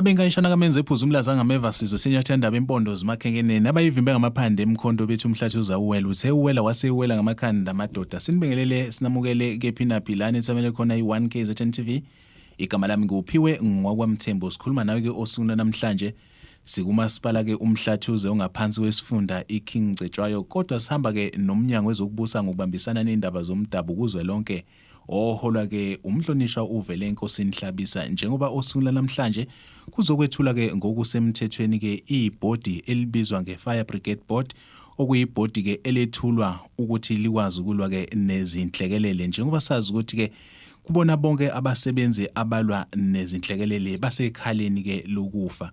Nabenkanishana kamenze ephuza umlaza ngameva sizwe sinyathanda bempondo zimakhenkeneni abayivimbe ngamaphande emkhonto bethu umhlathi uzawuwela uthe uwela wasewela ngamakhanda amadoda. Sinibingelele sinamukele kephi naphi lana ethamele khona i-1 KZN TV. Igama lami nguPhiwe ngwakwaMthembu, sikhuluma nawe ke osukwini namhlanje sikumasipala ke uMhlathuze ongaphansi kwesifunda iKing Cetshwayo, kodwa sihamba ke nomnyango wezokubusa ngokubambisana nendaba zomdabu kuzwelonke oholwa ke umhlonishwa uvele enkosini Hlabisa, njengoba osukwini namhlanje kuzokwethula ke ngokusemthethweni ke ibhodi elibizwa ngeFire Brigade Board, okuyibhodi ke elethulwa ukuthi likwazi ukulwa ke nezinhlekelele, njengoba sazi ukuthi ke kubona bonke abasebenzi abalwa nezinhlekelele basekhaleni ke lokufa.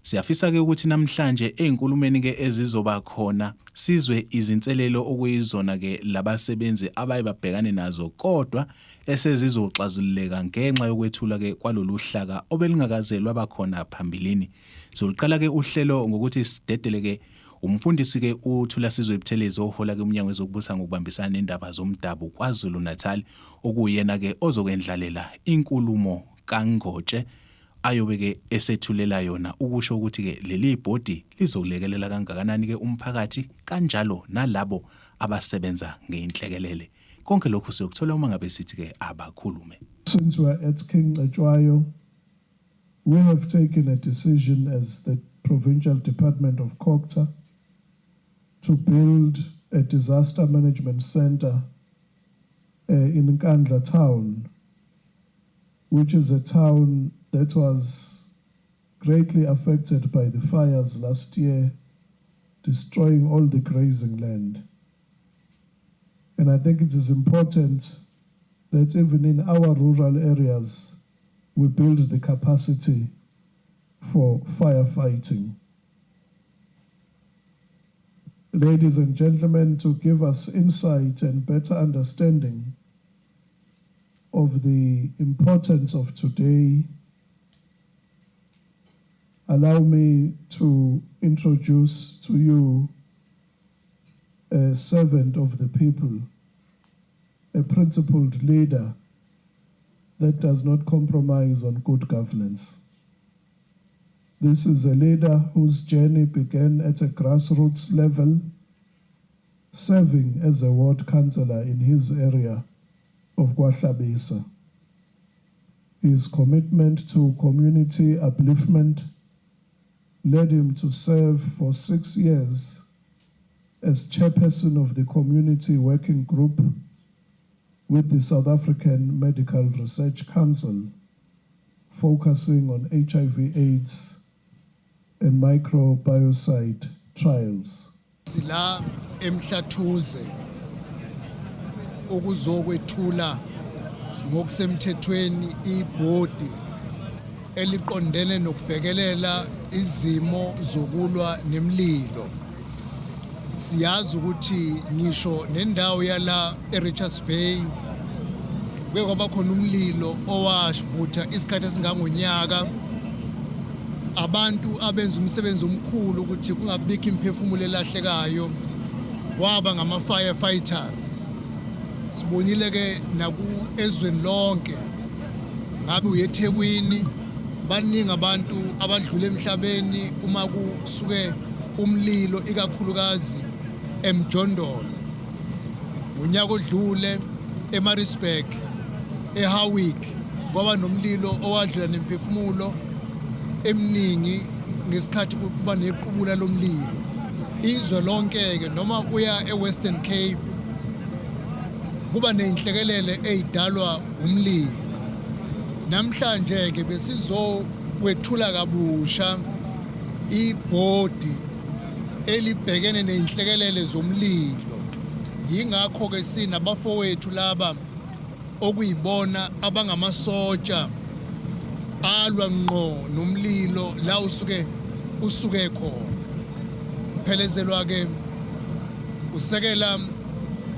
Siyafisa ke ukuthi namhlanje ezinkulumeni ke ezizoba khona sizwe izinselelo okuyizona ke labasebenzi abaye babhekane nazo, kodwa esezizoxazululeka ngenxa yokwethula ke kwalolu hlaka obelungakaze lwaba khona phambilini. Sizoqala ke uhlelo ngokuthi sidedele ke umfundisi ke uThulasizwe Buthelezi ohola ke umnyango wezokubusa ngokubambisana nendaba zomdabu KwaZulu Natal, okuyena ke ozokwendlalela inkulumo kaNgotshe ayobe ke esethulela yona, ukusho ukuthi ke leli bhodi lizolekelela kangakanani ke umphakathi kanjalo nalabo abasebenza ngeinhlekelele. Konke lokhu siyokuthola uma ngabe sithi ke abakhulume. Since we are at King Cetshwayo, we have taken a decision as the Provincial Department of COGTA to build a disaster management center in Nkandla town, which is a town that was greatly affected by the fires last year, destroying all the grazing land. And I think it is important that even in our rural areas, we build the capacity for firefighting. Ladies and gentlemen, to give us insight and better understanding of the importance of today, allow me to introduce to you a servant of the people, a principled leader that does not compromise on good governance. This is a leader whose journey began at a grassroots level, serving as a ward councillor in his area of KwaHlabisa. His commitment to community upliftment led him to serve for 6 years as chairperson of the Community Working Group with the South African Medical Research Council, focusing on HIV/AIDS and microbiocide trials. Sila eMhlathuze ukuzokwethula ngokusemthethweni ibhodi eliqondene nokubhekelela izimo zokulwa nemililo. Siyazi ukuthi ngisho nendawo yala eRichards Bay kuye kwaba khona umlilo owavutha isikhathi esingangonyaka, abantu abenza umsebenzi omkhulu ukuthi kungabikho imiphefumulo elahlekayo kwaba ngama-firefighters. Sibonile ke naku ezweni lonke, ngabe uye eThekwini, baningi abantu abadlula emhlabeni uma kusuke umlilo, ikakhulukazi emjondolo. Unyaka odlule eMaritzburg, eHowick, kwaba nomlilo owadlula nemphefumulo eminingi ngesikhathi kuba nequbula lomlilo. Izwe lonke ke, noma uya eWestern Cape, kuba nezinhlekelele ezidalwa umlilo. Namhlanje ke besizokwethula kabusha ibhodi elibhekene nezinhlekelele zomlilo. Yingakho ke sinabafowethu laba okuyibona abangamasotsha alwa ngqo nomlilo la usuke khona. Phelezelwa ke usekela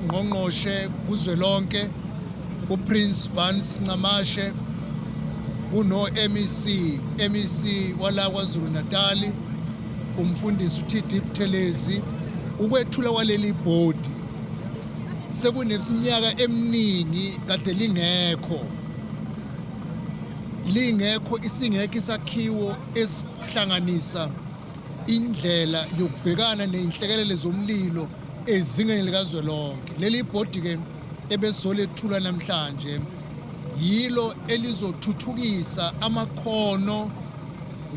ngqongqoshe kuzwelonke uPrince Barnes Ncamashe, kuno MEC wala KwaZulu Natal umfundisi uTD Buthelezi. Ukwethula kwaleli bhodi sekuneminyaka eminingi kade lingekho. Lingekho, isingekho isakhiwo esihlanganisa indlela yokubhekana nezinhlekelele zomlilo ezingeni likazwelonke. Leli bhodi ke ebesizolethula namhlanje yilo elizothuthukisa amakhono,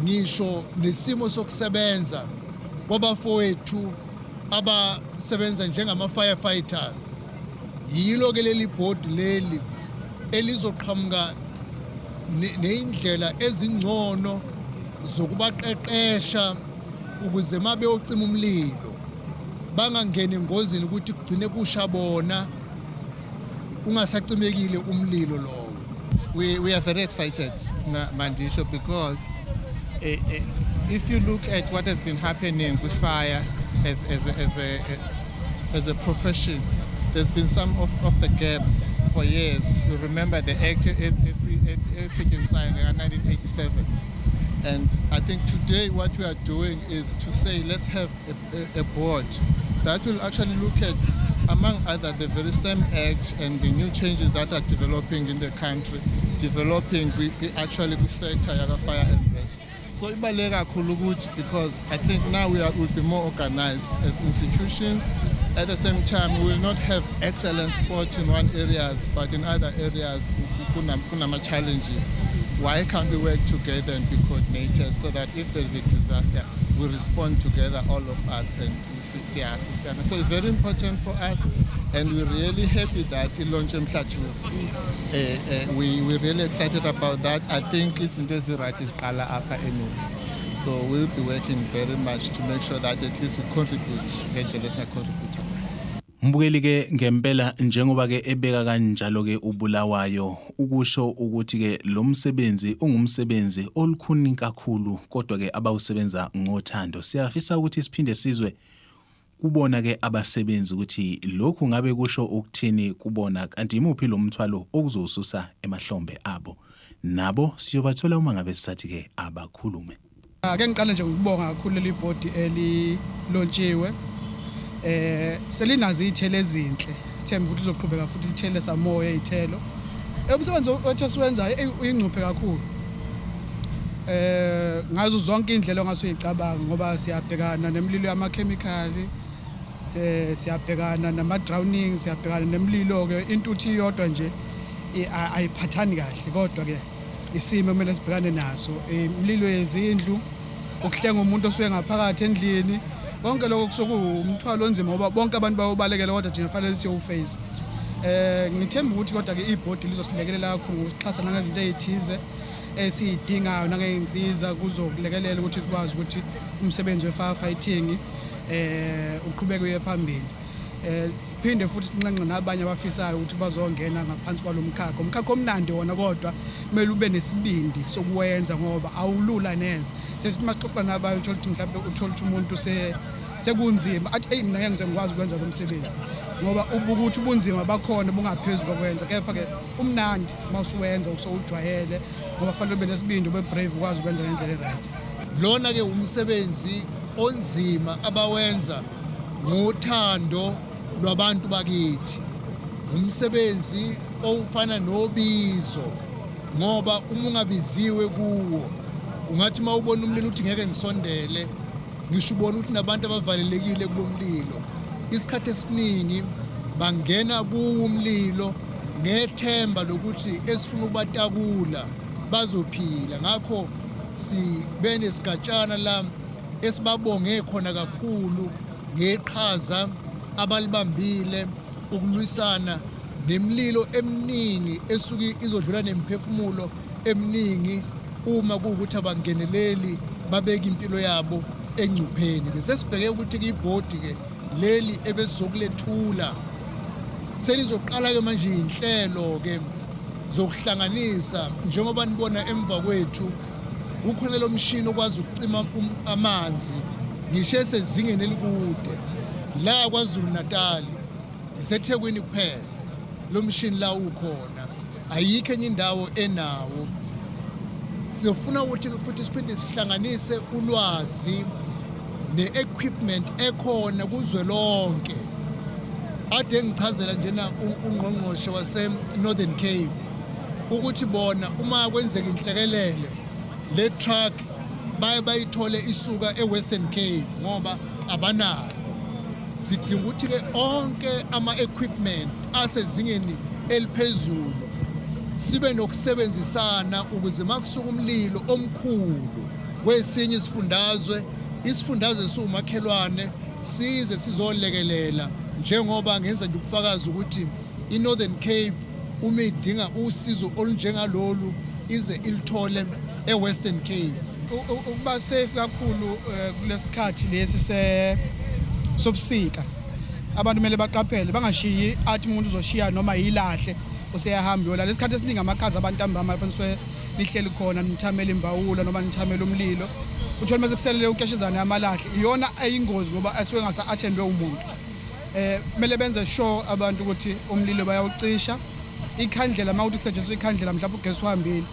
ngisho nesimo sokusebenza kwabafowethu abasebenza njengama-firefighters. Yilo ke leli bhodi leli elizoqhamuka neyindlela ezingcono zokubaqeqesha ukuze uma beyocima umlilo bangangeni engozini ukuthi kugcine kusha bona ungasacimekile umlilo lowo. We are very excited, Mandisho, because if you look at what has been happening with fire as a profession, there's been some of the gaps for years. You remember the Act esetshenziswayo 1987. And I think today what we are doing is to say let's have a board that will actually look at, among other, the very same act and the new changes that are developing in the country, developing we actually sector yaka fire and rescue. So ibaluleke kakhulu ukuthi because I think now we are will be more organized as institutions. At the same time, we will not have excellent sport in one areas, but in other areas kunama challenges. Why can't we work together and be coordinated so that if there is a disaster, we respond together, all of us, and we siyasisana. So it's very important for us, and we're really happy that launch eMhlathuze. We're really excited about that. I think izinto ezi-right ziqala apha anyway. So we'll be working very much to make sure that at least we contribute ngendlela esinga-contribute ngayo. Mbukeli ke, ngempela njengoba ke ebeka kanjalo ke uBulawayo, ukusho ukuthi ke lo msebenzi ungumsebenzi olukhuni kakhulu, kodwa ke abawusebenza ngothando. Siyafisa ukuthi siphinde sizwe kubona ke abasebenzi ukuthi lokhu ngabe kusho ukuthini kubona, kanti imuphi lo mthwalo okuzowususa emahlombe abo. Nabo siyobathola uma ngabe sisathi ke abakhulume. Ake ngiqale nje ngikubonga kakhulu leli bhodi elilontshiwe. Selinazo izithelo ezinhle. Sithemba ukuthi lizoqhubeka futhi lithele samoya izithelo. Umsebenzi othe siwenzayo uyingcuphe kakhulu. Ngazo zonke indlela ongase uyicabanga, ngoba siyabhekana nemililo yamakhemikhali, siyabhekana nama drowning, siyabhekana nemililo ke intuthu iyodwa nje ayiphathani kahle, kodwa ke isimo kumele sibhekane naso, imililo yezindlu, ukuhlenga umuntu osuke ngaphakathi endlini. Konke lokho kusuke umthwalo onzima ngoba bonke abantu bayobalekela, kodwa thina kufanele siyowu-face. Ngithemba ukuthi kodwa ke ibhodi lizosilekelela kakhulu ngokusixhasa nangezinto ezithize esiyidingayo nangey'nsiza kuzokulekelela ukuthi sikwazi ukuthi umsebenzi we-firefighting uqhubeke uye phambili. Siphinde futhi sinxenxe nabanye abafisayo ukuthi bazongena ngaphansi kwalomkhakha, umkhakha omnandi wona, kodwa kumele ube nesibindi sokuwenza ngoba awulula neze. Sesithi masixoxa nabanye, uthola ukuthi mhlawumbe uthola ukuthi umuntu sekunzima, athi, "Eyi, mina ngeke ngize ngikwazi ukwenza lo msebenzi," ngoba ubuka ukuthi ubunzima bakhona bungaphezu kokwenza. Kepha-ke umnandi uma usuwenza usowujwayele, ngoba kufanele ube nesibindi, ube brave, ukwazi ukwenza ngendlela e-right. Lona ke umsebenzi onzima abawenza ngothando lwabantu bakithi, umsebenzi ofana nobizo, ngoba uma ungabiziwe kuwo ungathi uma ubona umlilo uthi, "Ngeke ngisondele," ngisho ubona ukuthi nabantu abavalelekile kulo mlilo. Isikhathi esiningi bangena kuwo umlilo ngethemba lokuthi esifuna ukubatakula bazophila. Ngakho sibe nesigatshana la esibabonge khona kakhulu ngeqhaza abalibambile ukulwisana nemililo eminingi esuke izodlula nemiphefumulo eminingi uma kuwukuthi abangeneleli, babeka impilo yabo engcupheni. Bese sibheke ukuthi ke ibhodi ke leli ebesizokulethula selizoqala ke manje inhlelo ke zokuhlanganisa. Njengoba nibona emva kwethu kukhona lo mshini okwazi ukucima amanzi ngisho esezingeni elikude. La KwaZulu Natal iseThekwini kuphela lo mshini la ukhona, ayikho enye indawo enawo. Sifuna ukuthi futhi siphinde sihlanganise ulwazi ne-equipment ekhona kuzwelonke. Ade ngichazela njena ungqongqoshe wase-Northern Cape. Ukuthi bona uma kwenzeka inhlekelele, le truck baye bayithole isuka eWestern Cape ngoba abanayo. Sidinga ukuthi ke onke ama-equipment asezingeni eliphezulu sibe nokusebenzisana ukuze makusuka umlilo omkhulu kwesinye isifundazwe, isifundazwe siwumakhelwane size sizolekelela, njengoba ngenza nje ubufakazi ukuthi iNorthern Cape uma idinga usizo olunjengalolu ize ilithole eWestern Cape. Ukuba safe kakhulu kulesikhathi lesi se sobusika, abantu kumele baqaphele, bangashiyi athi umuntu uzoshiya noma yilahle useyahamba uyolala. Isikhathi esiningi amakhaza abantu ntambama lapho nisuke nihleli khona nithamela imbawula noma nithamela umlilo, uthole mase kuselele ukeshezana yamalahle, iyona eyingozi ngoba asuke ngasa-attendwe umuntu. Kumele benze sure abantu ukuthi umlilo bayawucisha. Ikhandlela, uma kuthi kusetshenziswa ikhandlela, mhlawumbe ugesi uhambile,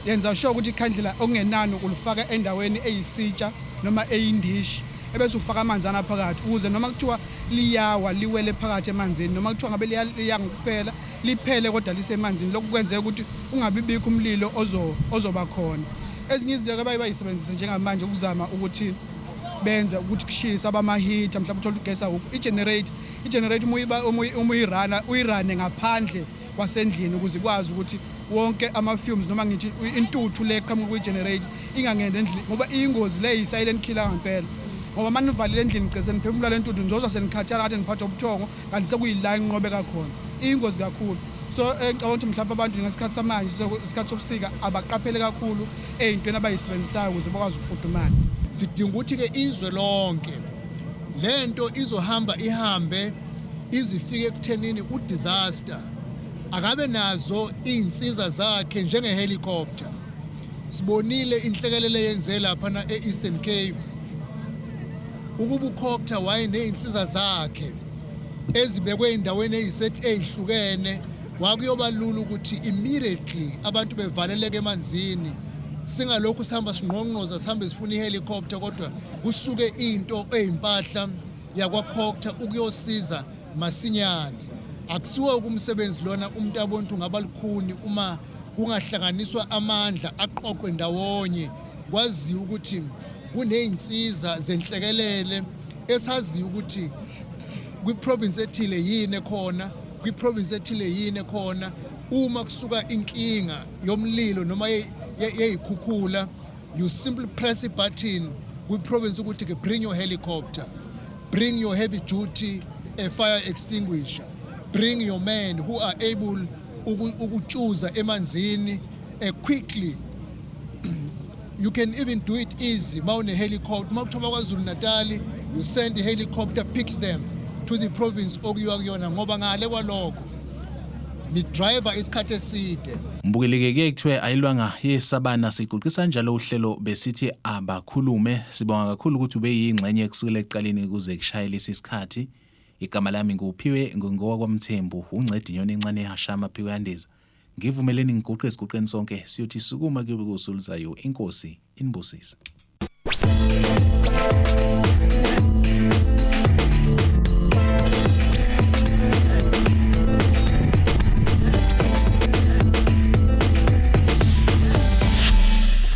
yenza sure ukuthi ikhandlela okungenani ulifaka endaweni eyisitsha noma eyindishi, ebese ufaka amanzana phakathi ukuze noma kuthiwa liyawa liwele phakathi emanzini, noma kuthiwa ngabe liya ngokuphela liphele kodwa lisemanzini. Lokhu kwenzeka ukuthi ungabi bikho umlilo ozoba khona. Ezinye izinto abaye bayisebenzise njengamanje ukuzama ukuthi benze ukuthi kushisa, abama-heater, mhlawumbe uthole ugesi awukho, i-generator uma uyirana, uyirane ngaphandle kwasendlini ukuze ikwazi ukuthi wonke ama-fumes noma ngithi intuthu le eqhamuka kwi-generator ingangeni endlini, ngoba iyingozi le, yi-silent killer ngempela, ngoba uma nivalile endlini gcine seniphefumula le ntuthu, nizozwa senikhathala ngathi niphathwa ubuthongo, kanti sekuyila inqobeka khona. Iyingozi kakhulu. So ngicabanga ukuthi mhlawumbe abantu ngesikhathi samanje, isikhathi sobusika, abaqaphele kakhulu ey'ntweni abayisebenzisayo ukuze bakwazi ukufudumala. Sidinga ukuthi-ke izwe lonke lento izohamba ihambe izifike ekuthenini udisaster akabe nazo iy'nsiza zakhe njenge-helicopter. Sibonile inhlekelele yenze laphana e-Eastern Cape, ukuba uCogta wayeney'nsiza zakhe ezibekwe ey'ndaweni ey'hlukene, kwakuyoba lula ukuthi immediately abantu bevaleleke emanzini, singalokhu sihamba singqongqoza, sihambe sifuna i-helicopter, kodwa kusuke into eyimpahla yakwaCogta ukuyosiza masinyane. Akusiwo kumsebenzi lona umuntu abona ukuthi ungaba lukhuni uma kungahlanganiswa amandla, aqoqwe ndawonye, kwaziwa ukuthi kuney'nsiza zenhlekelele esaziyo ukuthi kwi-province ethile yini ekhona, kwi-province ethile yini ekhona. Uma kusuka inkinga yomlilo noma yey'khukhula, you simply press a button kwi-province ukuthi ke bring your helicopter, bring your heavy duty a fire extinguisher, bring your men who are able ukutshuza emanzini quickly. You can even do it easy mawune helicopter. Makuthiwa KwaZulu Natal, you send the helicopter, picks them to the province okuyiwa kuyona, ngoba ngale kwalokho ni driver isikhathi eside. Mbukeleke ke, kuthiwe ayilwanga yesabana. Siquqisa njalo uhlelo besithi abakhulume. Sibonga kakhulu ukuthi ube yingxenye kusukela ekuqaleni kuze kushayelisa isikhathi. Igama lami nguphiwe ngongowa kwaMthembu, uncedi inyoni encane ehasha amaphiko yandiza. Ngivumeleni ngiguqe esiguqeni sonke siyothi sukuma kuyobe kusuluzayo. Inkosi inibusise.